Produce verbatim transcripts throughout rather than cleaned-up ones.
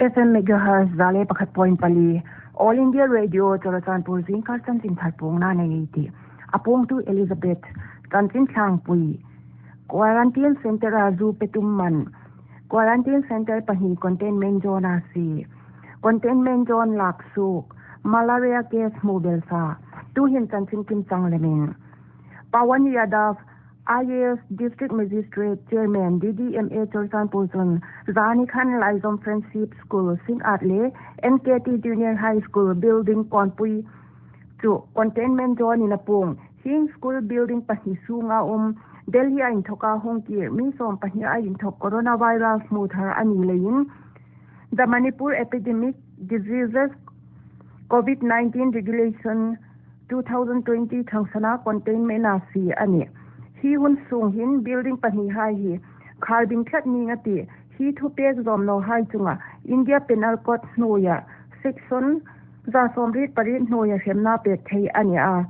F M megahertz za le pakhat point pali, All India Radio Churachandpur, zingkar chanchin thar puongna nei ei tih. A puongtu Elizabeth. Chanchin tlangpui. Quarantine center-a zu pe tum man. Quarantine center pahni containment zone-a sie. Containment zone lak suok. Malaria case hmu belsa. Tuhin chanchin kimchang lemin. Pawan Yadav, I A S District Magistrate Chairman, D D M A Churachandpur chun, zani khan Laizom Friendship School, Singat le N K T Junior High School building kawnpui chu containment zone-in a puong. Hieng school building pahni sunga um, Delhi-a inthawka hung kir mi sawmpahni-a inthawk coronavirus hmu thar a ni leiin, the Manipur Epidemic Diseases COVID nineteen Regulation two thousand twenty thangsana containment-a sie a nih. Hi hun sung hin building pahnihai hi kharbin tlat ning a tih. Hi thupek zawm nawhai chunga India Penal Code hnuoia section za sawmriet pariet hnuoia hremna pek thei a ni a.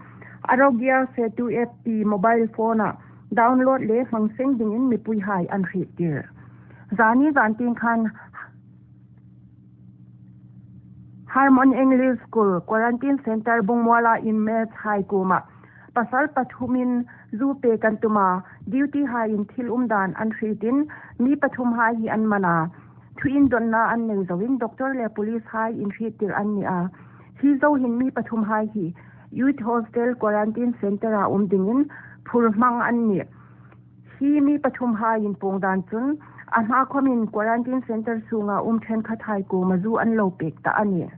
Aarogya Setu app mobile phone-a download le hmang seng dingin mipuihai an hriettir. Zani zantieng khan Harmon English School, Quarantine Center Bungmuala inmates hai kuoma pasal pathumin zu pek an tum a, duty haiin thil umdan an hrietin, mi pathum hai hi an man a. Thuin donna an nei zoin, doctor le police hai inhriettir an ni a. Hi zo hin mi pathum hai hi Youth Hostel Quarantine Center-a um dingin phur hmang an nih. Hi mi pathum hai inpuong dan chun, a hma khomin quarantine center sunga um ṭhenkhat hai kuoma zu an lo pek ta a nih.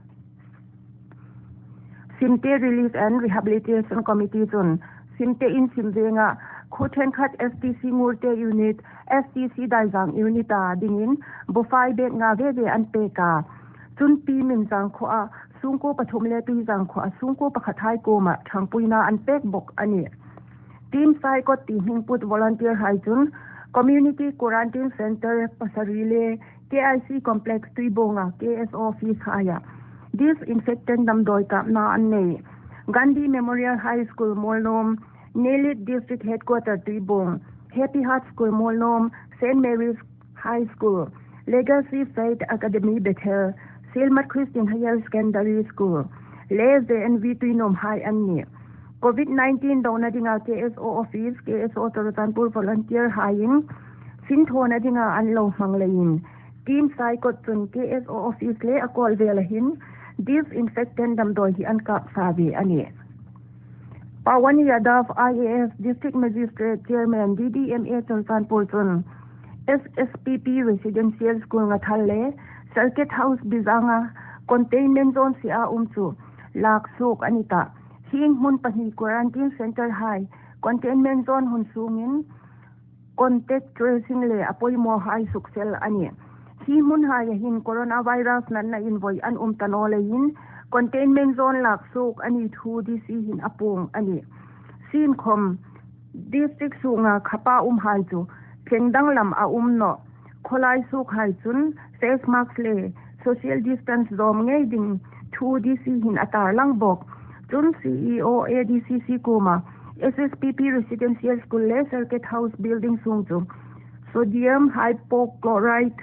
Simte Relief and Rehabilitation Committee chun, Simte in Simvenga, khuo ṭhenkhat F T C Ngurte Unit, F T C Daizang Unit-a dingin, bufai bag nga ve ve an pek a. Chun Pi Minzang khuoa, sungkuo pathum le Tuizang khuoa, sungkuo pakhat hai kuoma, ṭhangpuina an pek bok a nih. Team Saikot ti hming put volunteer hai chun Community Quarantine Center pasari le K I C Complex Tuibuonga K S O office haia disinfectant damdawi kapna an nei. Gandhi Memorial High School Molnom, Nelit District Headquarter Tuibuong, Happy Heart School Molnom, Saint Mary's High School, Legacy Faith Academy Bethel, Silmat Christian Higher Secondary School, le Z N V Tuinuom hai an nih. COVID nineteen dona dinga K S O office, K S O Churachandpur volunteer haiin sinthawna dinga an lo hmang leiin, Team Saikot chun K S O office le a kawl vela hin disinfectant damdawi hi an kap sa ve a nih. Pawan Yadav, I A S District Magistrate Chairman, D D M A Churachandpur chun S S P P Residential School Ngathal le Circuit House Bizanga containment zone sia um chu lak suok a ni ta. Hieng hmun pahni quarantine center hai containment zone hun sungin contact tracing le a poimaw hai suksel a nih. Hi hmun haia hin coronavirus natna invoi an um ta naw leiin containment zone lak suok a ni thu D C hin a puong a nih. Siem khom district sunga khapa um hai chu thleng danglam a um nawh. Khawlai suok hai chun face mask le social distance zawm ngei ding thu D C hin a tarlang bok. Chun C E O A D C C kuoma S S P P Residential School le Circuit House Building sung chu sodium hypochlorite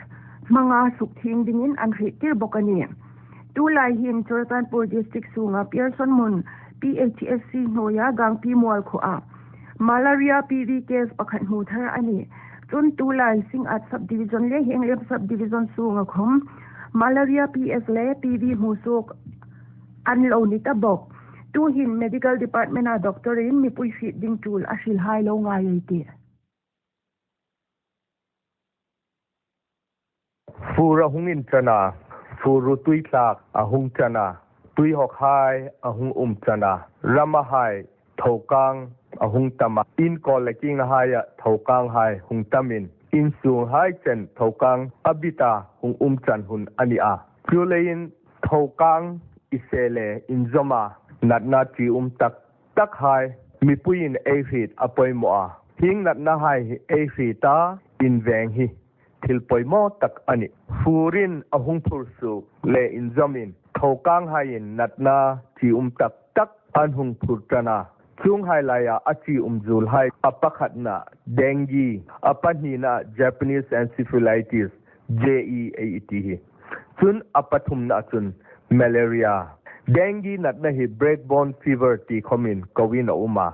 hmanga sukthieng dingin an hriettir bok a nih. Tulai hin Churachandpur District sunga Pearson Mun P H S C hnuoia Gangpi Mual khuoa malaria P V case pakhat hmu thar a nih. Chun tulai Singat Subdivision le Henglem Subdivision sunga khom malaria P S le P V hmu suok an lo ni ta bok. Tuhin Medical Department-a doctor-in mipui hriet ding tul a hril hai lo ngai ei tih. Fur a hung inṭan a, fur ru tui tlak a hung ṭan a, tui hawk hai a hung um ṭan a, rama hai thokang a hung tam a, in kawl le kingna haia thokang hai hung tamin, in sung hai chen thokang a bita hung um ṭan hun a ni a. Chuleiin thokang i se le inzawma natna ṭium tak tak hai mipuiin ei hriet a poimaw a. Hieng natna hai hi ei hriet a, inveng hi thil poimaw tak a nih. Furin a hung phur suok le inzawmin thokang haiin natna ṭium tak tak an hung phur ṭan a. Chuong hai laia a ṭium zuol hai a pakhatna dengue, a pahnina Japanese encephalitis, J E A E T hi. Chun a pathumna chun malaria. Dengue natna hi breakbone fever ti khomin koin a um a.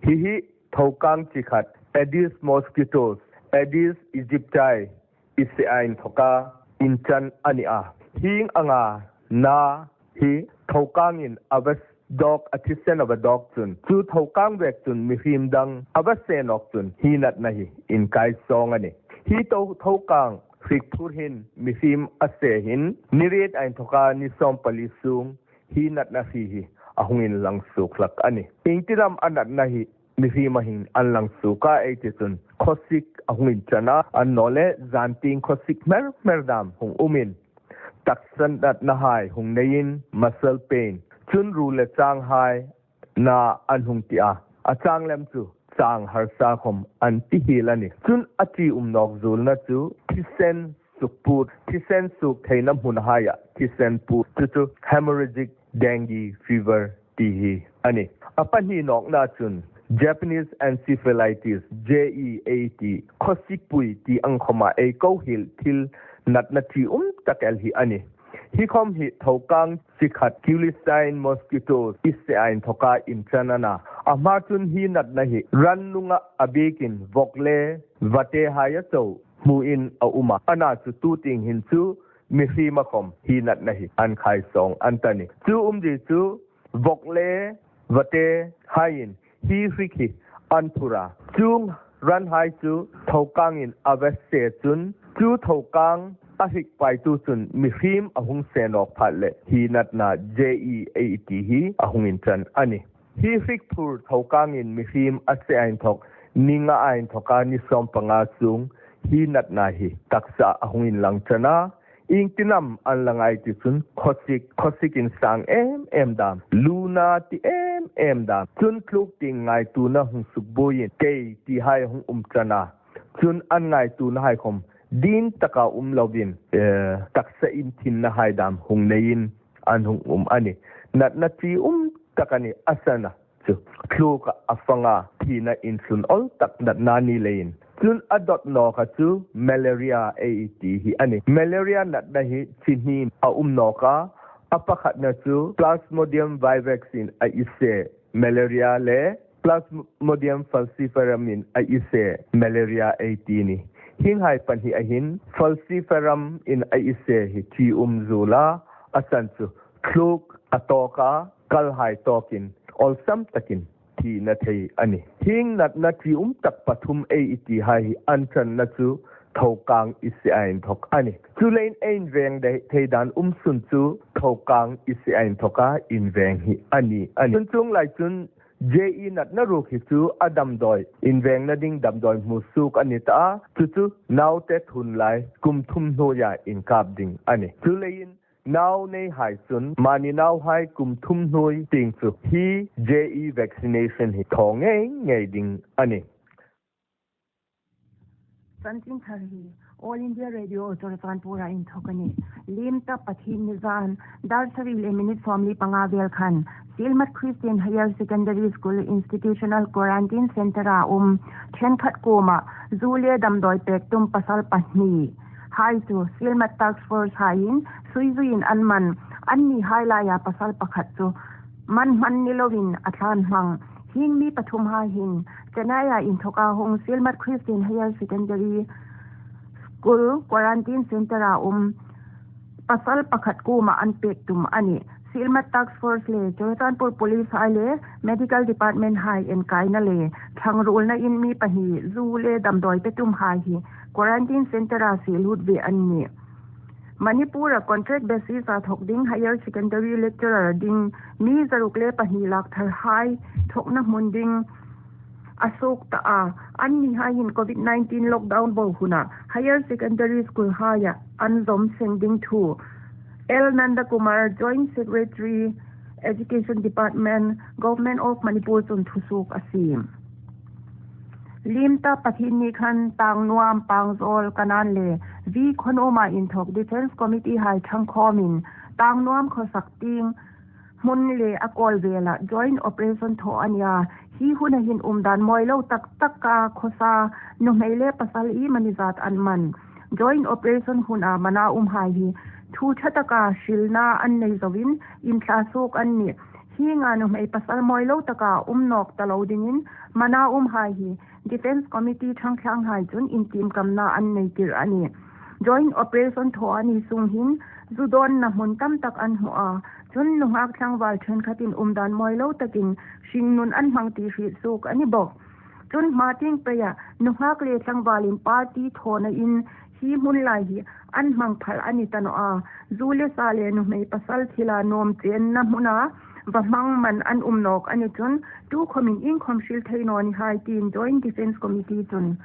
Hi hi thokang chi khat Aedes mosquitoes, Aedes aegypti, i se a inthoka inchang a ni a. Hieng anga na hi thokangin a va dawk, a thisen a va dawk chun, chu thokang vek chun mihriem dang a va se nawk chun hi natna hi inkai sawng a nih. Hi to thokang hrik phur hin mihriem a se hin ni riet a inthoka ni sawm pali sung hi natna hri hi a hung inlang suok hlak a nih. Iengtin am a natna hi mihriem a hin an lang suok a ei ti chun, khawsik a hung inchang a, annawleh zantieng khawsik hmer hmer dam hung umin, taksa natnahai hung neiin, muscle pain, chun ru le changhai na an hung ti a, a chang lem chu chang harsa khom an ti hiel a nih. Chun a ṭium nawk zuolna chu thisen suok put, thisen suok theina hmunhai a thisen put, chu chu hemorrhagic dengue fever ti hi a nih. A pahni nawkna chun Japanese encephalitis, J E A T, khawsik pui ti ang khoma ei ko hiel thil natna ṭium tak el hi a nih. Hi khom hi thokang chi khat Culex mosquitoes i se a inthoka inchang a na. A hma chun hi natna hi rannunga a biekin vawk le vate hai a chau hmuin a um a. Ana chu tu tieng hin chu mihriem a khom hi natna hi an khai sawng an ta nih. Chu umzie chu vawk le vate haiin hi hrik hi an phur a. Chuong ranhai chu thokangin a va se chun, chu thokang a hrik paitu chun mihriem a hung se nawk phat leh hi natna J E A T hi a hung inchang a nih. Hi hrik phur thokangin mihriem a se a inthok, ni nga a inthoka ni sawm panga sung hi natna hi taksa a hung inlang chang a. Iengtin am an lang ei ti chun khawsik, khawsik insang em em dam, luna ti em em dam, chun tluk tieng ngaituona hung sukbuoiin kei ti hai hung um chang a. Chun an ngaituona hai khom ding taka um lovin, eh, taksa inthinna hai dam hung neiin an hung um a nih. Natna ṭium tak a nih, a sana chu tluka a fanga thina inthlun awl tak natna ni leiin. Chun a dawt nawka chu malaria ei ti hi a nih. Malaria natna hi chi hni a um nawk a, a pakhatna chu Plasmodium vivax in a i se malaria le Plasmodium falciparum in a i se malaria ei ti a nih. Hienghai pahni a hin falciparum in a i se hi ṭium zuol a, a san chu tluk a tawka kalhai tawkin awlsam takin thina thei a nih. Hieng natna ṭium tak pathum ei i ti hai hi an channa chu thokang i se a inthok a nih. Chuleiin ei inveng thei dan um sun chu thokang i se a inthoka inveng hi a ni a nih. Chun chuong lai chun J E natna ruok hi chu a damdawi, invengna ding damdawi hmusuok a ni ta a, chu chu naute thun lai kum thum hnuoia inkap ding a nih. Chuleiin nau neihai chun mani nauhai kum thum hnuoi tieng chu hi J E vaccination hi thaw ngei ngei ding a nih. Chanchin thar hi All India Radio Churachandpur-a inthok a nih. Liem ta Pathienni zan dar sari le minute sawmli panga vel khan Sielmat Christian Higher Secondary School Institutional Quarantine Centre-a um ṭhenkhat kuoma zu le damdawi pek tum pasal pahni hai chu Sielmat Task Force haiin suizuiin an man. Anni hai laia pasal pakhat chu man hman ni loin a thlan hmang. Hieng mi pathum hai hin Chennai-a inthoka hung Sielmat Christian Higher Secondary School Quarantine Centre-a um pasal pakhat kuoma an pek tum a nih. Sielmat Task Force le Churachandpur Police hai le Medical Department hai enkaina le thlang ruolnain mi pahni zu le damdawi pe tum hai hi Quarantine Centre-a sielut ve an nih. Manipur-a contract basis-a thok ding higher secondary lecturer ding mi zaruk le pahni lak thar hai thokna hmun ding a suok ta a. Anni haiin Covid nineteen lockdown bo huna higher secondary school haia an zawm seng ding thu L Nandakumar, Joint Secretary, Education Department, Government of Manipur chun thusuok a siem. Liem ta Pathienni khan Tangnuam, Pangzawl, Kanan le V Khonuma inthok Defence Committee hai ṭhangkhawmin Tangnuam khawsak tieng hmun le a kawl vela joint operation thaw a nia. Hi huna hin umdan mawi lo tak taka khawsa nuhmei le pasal iemani zat an man. Joint operation huna mana um hai hi thu ṭha taka hrilna an nei zoin inthlasuok an nih. Hienga nuhmei pasal mawi lo taka um nawk ta lo dingin mana umhai hi Defence Committee ṭhangthlanghai chun intiem kamna an nei tir a nih. Joint Operation thaw a ni sung hin zu dawnna hmun tam tak an hmu a. Chun nunghak tlangval ṭhenkhatin umdan mawi lo takin hringnun an hmang ti hriet suok a ni bawk. Chun hma tieng peia nunghak le tlangvalin party thawna in hi hmun lai hi an hmang phal a ni ta naw a. Zu le sa le nuhmei pasal thila nuom chenna hmuna va hmang man an um nawk a ni chun tukhawmin iengkhawm hril thei naw ni hai tiin Joint Defence Committee chun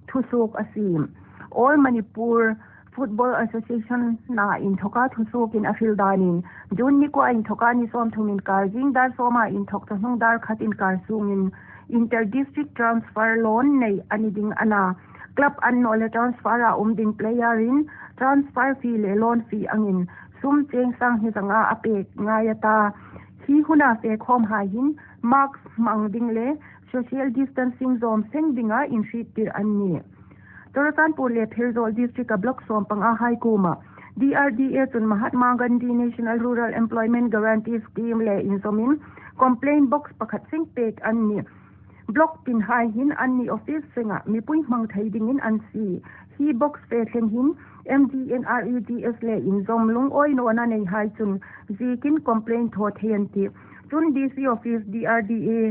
thusuok a siem. All Manipur Football Association-a inthoka thusuokin a hril danin June ni kua inthoka ni sawmthum inkar zing dar sawma inthok chawhnung dar khat inkar sungin inter district transfer loan nei a ni ding a na. Club annawleh transfer-a um ding player-in transfer fee le loan fee angin sum cheng sang hni zanga a pek ngai a ta. Hi huna fe khawmhai hin mask hmang ding le social distancing zawm seng dinga inhriettir an nih. Churachandpur le Pherzawl district-a block sawm pangahai kuoma D R D A chun Mahatma Gandhi National Rural Employment Guarantee Scheme le inzawmin complaint box pakhat seng pek an nih. Block tinhai hin anni office senga mipui hmang thei dingin an sie. Hi box fe thleng hin M D N R E G S le inzawm lungawi nawna neihai chun ziekin complaint thaw thei an tih. Chun D C office D R D A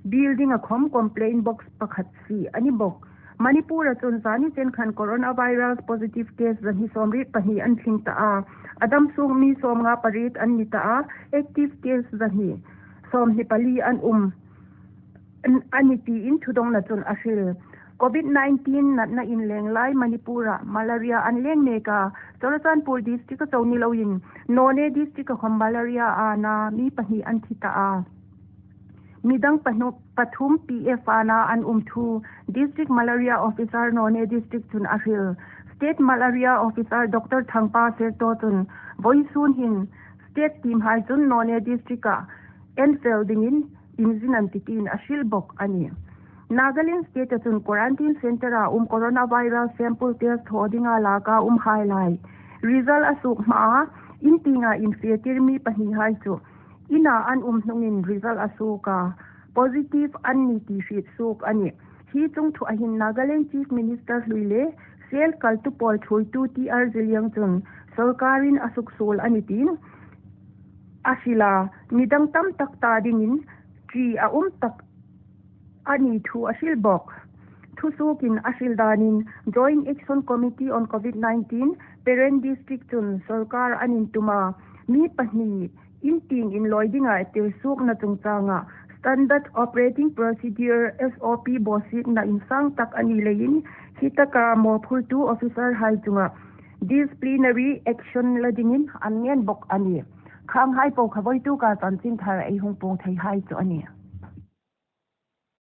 building-a khawm complaint box pakhat sie a ni bawk. Manipur-a chun zani chen khan coronavirus positive case zahni sawmriet pahni an tling ta a. A dam sung mi sawmnga pariet an ni ta a. Active case zahni sawmhni pali an um a ni tiin thudongna chun a hril. Covid nineteen natna inleng lai Manipur-a malaria an leng mek a. Churachandpur district-a chau ni loin Noney district-a khawm malaria-a na mi pahni an thi ta a. Midang pahnu-, pathum P F-a na an um thu District Malaria Officer Noney District chun a hril. State Malaria Officer Doctor Thangpa Serto chun vawisun hin state team-hai chun Noney district-a en fel dingin inzin an tih tiin a hril bawk a nih. Nagaland state-a chun quarantine center-a um coronavirus sample test thaw dinga laka umhai lai result a suok hmaa in tienga infiehtir mi pahnihai chu ina an um hnungin result a suok a, positive an ni ti hriet suok a nih. Hi chungthua hin Nagaland Chief Minister hlui le sel kaltu pawl thuoitu T R Zeliang chun sorkarin a suksuol a ni tiin a hril a, midang tam tak ta dingin ṭi a um tak a ni thu a hril bawk. Thusuokin a hril danin Joint Action Committee on Covid nineteen Peren District chun sorkar an intum a, mi pahni in tieng inlawi dinga tir suokna chungchanga Standard Operating Procedure, S O P, bawsietna insang tak a ni leiin hi taka mawphurtu officer-hai chunga disciplinary action la dingin an ngen bawk a nih. Khanghai po kha vawituk a chanchin thar ei hung puong theihai chu a nih.